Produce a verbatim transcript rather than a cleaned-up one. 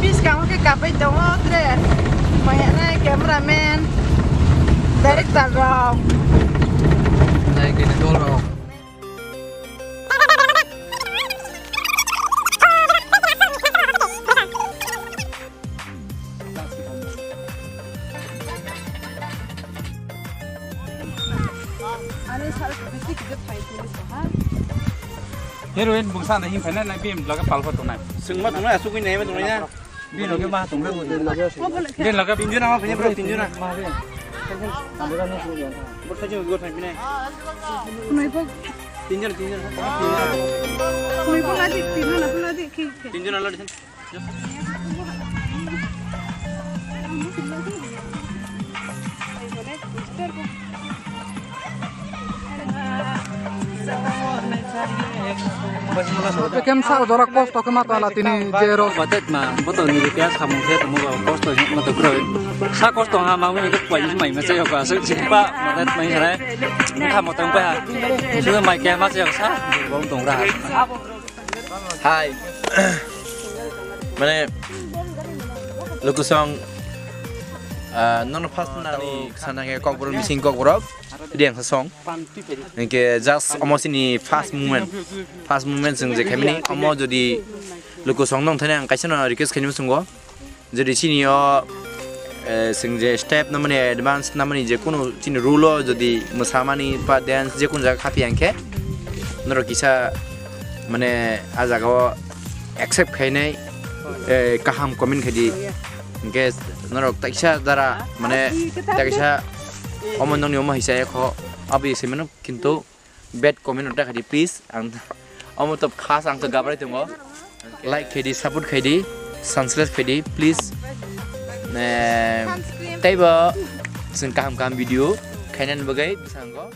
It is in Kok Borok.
Bwskango khe kapai tongo tre. Maya nai cameraman, director rok. Nai khe dol rok. Heroin bungsa na him phaina na bim laga palpa tongnai. Sengma tongnai, asugwi naima tongnai na. Bino ke ma tongnai. Din laga. Tinjona ma phanya bro, tinjona. Bro, thajin gor thang pinai. Kunai bo. Tinjona, tinjona. Kunai bo lagi, tinjona, bo lagi, ki, ki. Tinjona lagi. Kem sa jora kosto khe ma tala tini je rok. Batet ma, boto ni rupiah samung se tamo ba kosto ni ma to kroi. Sa kosto ha ma wini ko kwai mai ma se ko asuk si pa batet mai hare. Kha mo tang pa. Su mai ke ma se sa. Bom tong ra. Hai. Mane, Lukusong, ah, nono first nani sana ke kokborok, mising kokborok, pidi ang song. Engke just omo sini first moment. First moment sing je khamini, omo jodi Lukusong nong thani ang kaisa no request khaini musungo. Jodi chini o, eh, sing je step namani advance namani je kunu chini rule o jodi mwsamani ba dance je kunu jaga khapi ang khe norok kisa mane a jaga o accept khainai, eh, kaham comment khaidi. Hingke norok taisa dara mane taisa omo nongni omo hisa ekho abi se mano kintu bad comment ota khaidi please. Ang omo to khas ang to gabrai tongo. Like khaidi, support khaidi, subscribe khaidi please. Eh, teibo chwng kaham kaham video khainani bagwi bwskango.